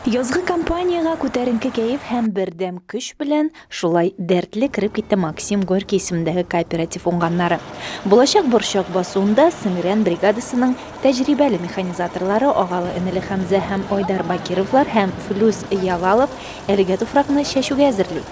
Язгы кампаниягә күтәренке кәеф һәм бердәм көч белән шулай дәртле кереп китте Максим Горький исемендәге кооператив уңганнары. Булачак борчак басуында Сеңрән бригадасының тәҗрибәле механизаторлары агалы-энеле Хәмзә һәм Айдар Бакировлар һәм Флүс Ялалов әлегә туфракны чәчүгә әзерли.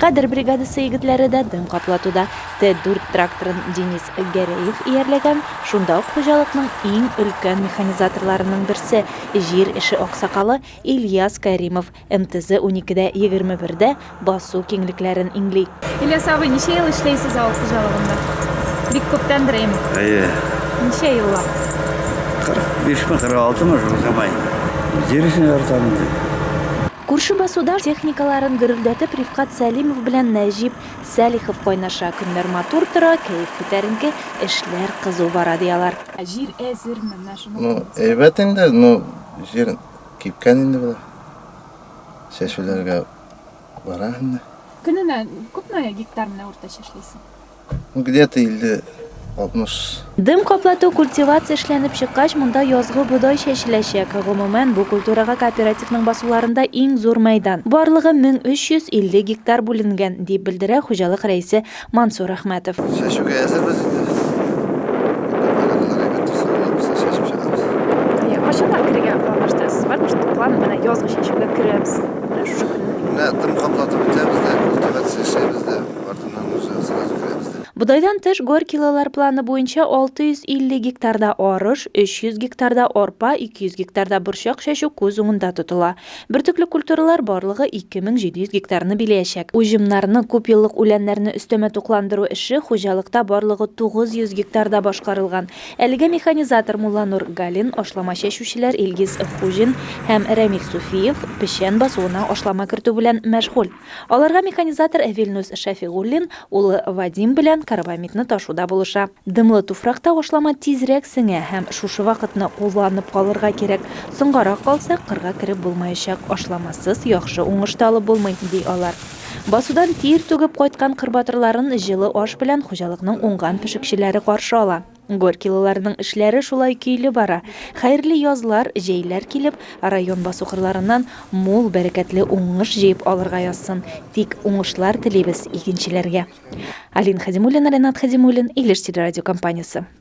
Кадер бригадасы егетләре дә дым каплатуда. Т-4 тракторын Денис Гәрәев иярләгән, шунда ук хуҗалыкның иң өлкән механизаторларының берсе, җир эше аксакалы Ильяс Кәримов МТЗ уникедә егерме бердә басу киңлекләрен иңли. Ильяс абый, ничә ел эшләйсез авыл хуҗалыгында? Бик күптәндер, әйеме? Әйе. Ничә еллап? 45 мы, 46 мы, шул чама инде. Җир эшен яратам инде. Күрше басуда техникаларын гөрелдәтеп Рифкать Сәлимов белән Нәҗип Сәлихов кайнаша. Көннәр матур тора, кәеф күтәренке, эшләр кызу бара, ди алар. Ә җир әзерме? Менә шуны Ну, әйбәт инде, ну, җир кипкән инде болай. Чәчүләргә бара инде. Көненә күпме гектар менә уртача эшлисең? Ну, где-то 50, 60. Дым каплату, культивация эшләнеп чыккач, монда язгы бодай чәчеләчәк. Гомумән, бу культурага кооперативның басуларында иң зур мәйдан, барлыгы 1350 гектар бүленгән, дип белдерә хуҗалык рәисе Мансур Әхмәтов. Чәчүгә әзербез инде. Күпме әйбәт торса, алла боерса, чәчеп чыгабыз. Әйе, кайчаннан керергә планлаштырасыз? Бармы шундый план, менә язгы чәчүгә керәбез, менә шушы көнне дигән? Менә дым каплатып бетәбез дә, культивация эшләйбез дә, артыннан уже сразу керәбез дә. Бодайдан тыш, горькийлылар планы буенча 650 гектарда арыш, 300 гектарда арпа, 200 гектарда борчак чәчү күз уңында тотыла. Бөртекле культуралар барлыгы 2700 гектарны биләячәк. Уҗымнарны, күпьеллык үләннәрне өстәмә тукландыру эше хуҗалыкта барлыгы 900 гектарда башкарылган. Әлегә механизатор Мулланур Галин, ашлама чәчүчеләр Илгиз Хуҗин һәм Рәмил Суфиев печән басуына ашлама кертү белән мәшгуль. Аларга механизатор Вилнус Шәфигуллин улы Вадим белән карбамидны ташуда булыша. Дымлы туфракта ашлама тизрәк сеңә һәм шушы вакытны кулланып калырга кирәк. Соңгарак калса, кырга кереп булмаячак, ашламасыз яхшы уңыш та алып булмый, ди алар. Басудан тир түгеп кайткан кыр батырларын җылы аш белән хуҗалыкның уңган пешекчеләре каршы ала. Горькийлыларның эшләре шулай көйле бара. Хәерле язлар, җәйләр килеп, район басу-кырларыннан мул, бәрәкәтле уңыш җыеп алырга язсын. Тик уңышлар телибез игенчеләргә. Алина Хадимуллина, Ренат Хадимуллин, Илеш телерадиокомпаниясе.